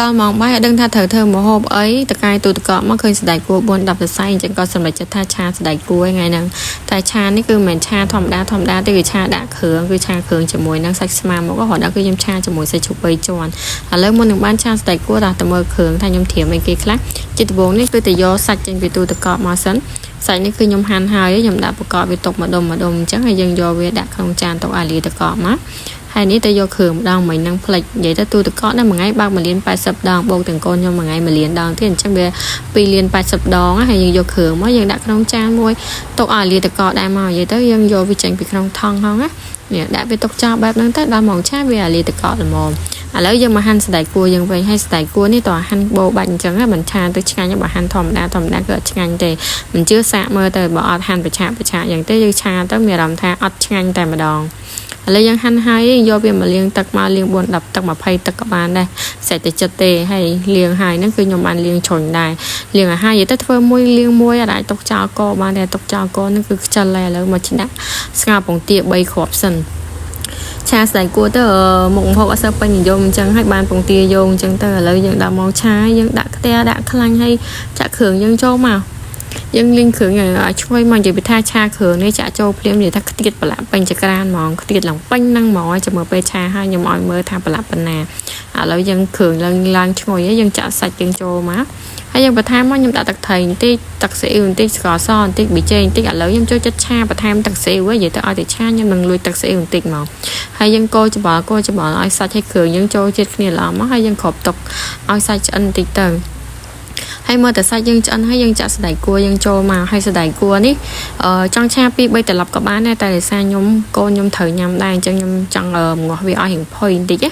ដល់ម៉ោងបាយអត់ដឹងថាត្រូវធ្វើម្ហូបអីតកាយទូទឹកកកមកឃើញសណ្តែកគួរ4 10សរសៃអញ្ចឹងក៏សម្រេចចិត្តថាឆាសណ្តែកគួរថ្ងៃហ្នឹងតែឆានេះគឺមិនមែនឆាធម្មតាធម្មតាទេគឺឆាដាក់គ្រឿងគឺឆាគ្រឿងជាមួយនឹងសាច់ស្មាមករហូតដល់គឺខ្ញុំឆាជាមួយសាច់ជ្រូក3ជាន់ឥឡូវមុននឹងបានឆាសណ្តែកគួរដល់ទៅមើលគ្រឿងថាខ្ញុំត្រៀមអីគេខ្លះជាដំបូងនេះគឺទៅយកសាច់ចេញពីទូទឹកកកមកសិនសាច់នេះគឺខ្ញុំហាន់ហើយខ្ញុំដាក់ប្រកបវាទុកម្ដុំម្ដុំអញ្ចឹងហើយយើងយកវាដាក់ក្នុងចានទុកឲ្យលាទឹកកកមកហើយនេះទៅយកគ្រឿងម្ដងមិញនឹងផ្លិចនិយាយទៅទូទឹកកកហ្នឹងមួយថ្ងៃបើក1លាន80ដងបូកទាំងកូនខ្ញុំមួយថ្ងៃ1លានដងទៀតអញ្ចឹងវា2លាន80ដងហើយយើងយកគ្រឿងមកយើងដាក់ក្នុងចានមួយទុកឲ្យលាទឹកកកដែរមកនិយាយទៅយើងយកវាចេញពីក្នុងថង់ហងណានេះដាក់វាទុកចោលបែបហ្នឹងទៅដល់ម៉ោងឆាវាឲ្យលាទឹកកកល្មមឥឡូវយើងមកហាន់សណ្តែកគួរយើងវិញហើយសណ្តែកគួរនេះតើហាន់បោបាច់អញ្ចឹងមិនឆាទៅឆ្ងាញ់បើហាន់ធម្មតាធម្មតាគឺអត់ឆ្ងាញ់ទេមិនជឿសាកមើលទៅបើអត់ហាន់ប្រឆាក់ប្រឆាក់យ៉ាងទេយើងឆាទៅមានអារម្មណ៍ថាអត់ឆ្ងាញ់តែម្ដងឥឡូវយើងហាន់ហើយយកវាមកលាងទឹកមកលាង4 10ទឹក20ទឹកក៏បានដែរស្រេចតែចិត្តទេហើយលាងហើយហ្នឹងគឺខ្ញុំបានលាងជ្រុញដែរលាងឲ្យហើយទៅធ្វើមួយលាងមួយអាចទុកចោលកបានដែរទុកចោលកហ្នឹងគឺខ្ជិលហើយឥឡូវមកឆ្នាក់ស្ងោរពងទា3គ្រាប់សិនឆាស្ដែកគួរទៅមុខម្ហូបអត់សូវពេញនិយមអញ្ចឹងហើយបានពងទាយកអញ្ចឹងទៅឥឡូវយើងដល់មកឆាយើងដាក់ខ្ទះដាក់ខ្លាញ់ហើយចាក់គ្រឿងយើងចូលមកយើងលាងគ្រឿងឲ្យឈ្ងុយមកនិយាយពីថាឆាគ្រឿងនេះចាក់ចូលភ្លាមនិយាយថាខ្ទាតប្រឡាក់ពេញចក្រានហ្មងខ្ទាតឡើងពេញហ្នឹងហ្មងចាំមើលពេលឆាហើយខ្ញុំឲ្យមើលថាប្រឡាក់ប៉ុណ្ណាឥឡូវយើងគ្រឿងឡើងឡើងឈ្ងុយហើយយើងចាក់សាច់យើងចូលមកហើយយើងបន្ថែមមកខ្ញុំដាក់ទឹកត្រីបន្តិចទឹកស៊ីអ៊ីវបន្តិចស្ករសបន្តិចប៊ីចេងបន្តិចឥឡូវខ្ញុំចូលចិត្តឆាបន្ថែមទឹកស៊ីអ៊ីវនិយាយទៅឲ្យតែឆាខ្ញុំនឹងលួចទឹកស៊ីអ៊ីវបន្តិចមកហើយយើងកូរច្បល់កូរច្បល់ឲ្យសាច់ឲ្យគ្រឿងយើងចូលជាតិគ្នាល្អមកហើយយើងគ្របទុកឲ្យសាច់ឆ្អិនបន្តិចទៅហើយមើលតែសាច់យើងឆ្អិនហើយយើងចាក់សណ្តែកគួរយើងចូលមកហើយសណ្តែកគួរនេះចង់ឆា2 3ត្រឡប់ក៏បានដែរតែដោយសារខ្ញុំកូនខ្ញុំត្រូវញ៉ាំដែរអញ្ចឹងខ្ញុំចង់ងាស់វាឲ្យរៀងផុយបន្តិចណា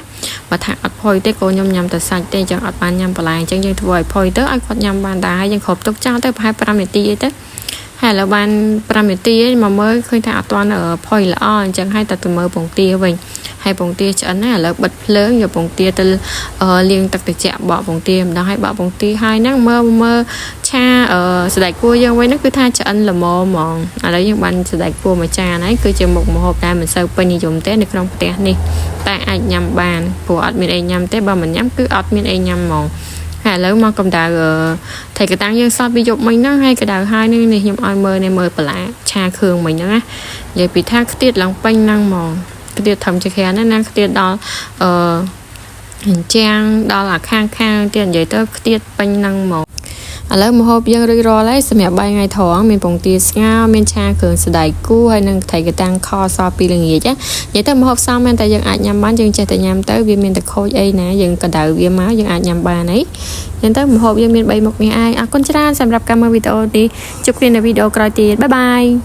បើថាអត់ផុយទេកូនខ្ញុំញ៉ាំតែសាច់ទេអញ្ចឹងអត់បានញ៉ាំបន្លែអញ្ចឹងយើងធ្វើឲ្យផុយទៅឲ្យគាត់ញ៉ាំបានដែរហើយយើងគ្របទុកចោលទៅប្រហែល5នាទីអីទៅហើយឥឡូវបាន5នាទីមកមើលឃើញថាអត់ទាន់ផុយល្អអញ្ចឹងហើយតែទៅមើលពងទាវិញហើយពងទាឆ្អិនណាឥឡូវបិទភ្លើងយកពងទាទៅលាងទឹកត្រជាក់បកពងទាម្ដងហើយបកពងទាហើយហ្នឹងមើលមើលឆាសណ្តែកគួរយើងវិញហ្នឹងគឺថាឆ្អិនល្មមហ្មងឥឡូវយើងបានសណ្តែកគួរមួយចានហើយគឺជាមុខម្ហូបដែលមិនសូវពេញនិយមទេនៅក្នុងផ្ទះនេះតែអាចញ៉ាំបានព្រោះអត់មានអីញ៉ាំទេបើមិនញ៉ាំគឺអត់មានអីញ៉ាំហ្មងហើយឥឡូវមកកម្ដៅត្រីកតាំងយើងសល់ពីយប់មិញហ្នឹងហើយកដៅហើយនេះនេះខ្ញុំឲ្យមើលនេះមើលបន្លែឆាគ្រឿងមិញហ្នឹងណានិយាយពីថាខ្ទាតឡើងពេញហ្នឹងហ្មងខ្ទាតធំជាក្រានណាណាខ្ទាតដល់អឺអញ្ចាំងដល់អាខាងខាងទៀតនិយាយទៅខ្ទាតពេញហ្នឹងហ្មងឥឡូវម្ហូបយើងរួចរាល់ហើយសម្រាប់បាយថ្ងៃត្រង់មានពងទាស្ងោរមានឆាគ្រឿងសណ្តែកគូហើយនិងត្រីកតាំងខសល់ពីល្ងាចណានិយាយទៅម្ហូបសមមែនតែយើងអាចញ៉ាំបានយើងចេះតែញ៉ាំទៅវាមានតែខូចអីណាយើងកដៅវាមកយើងអាចញ៉ាំបានអីចឹងទៅម្ហូបយើងមាន3មុខនេះឯងអរគុណច្រើនសម្រាប់ការមើលវីដេអូនេះជួបគ្នានៅវីដេអូក្រោយទៀត bye bye.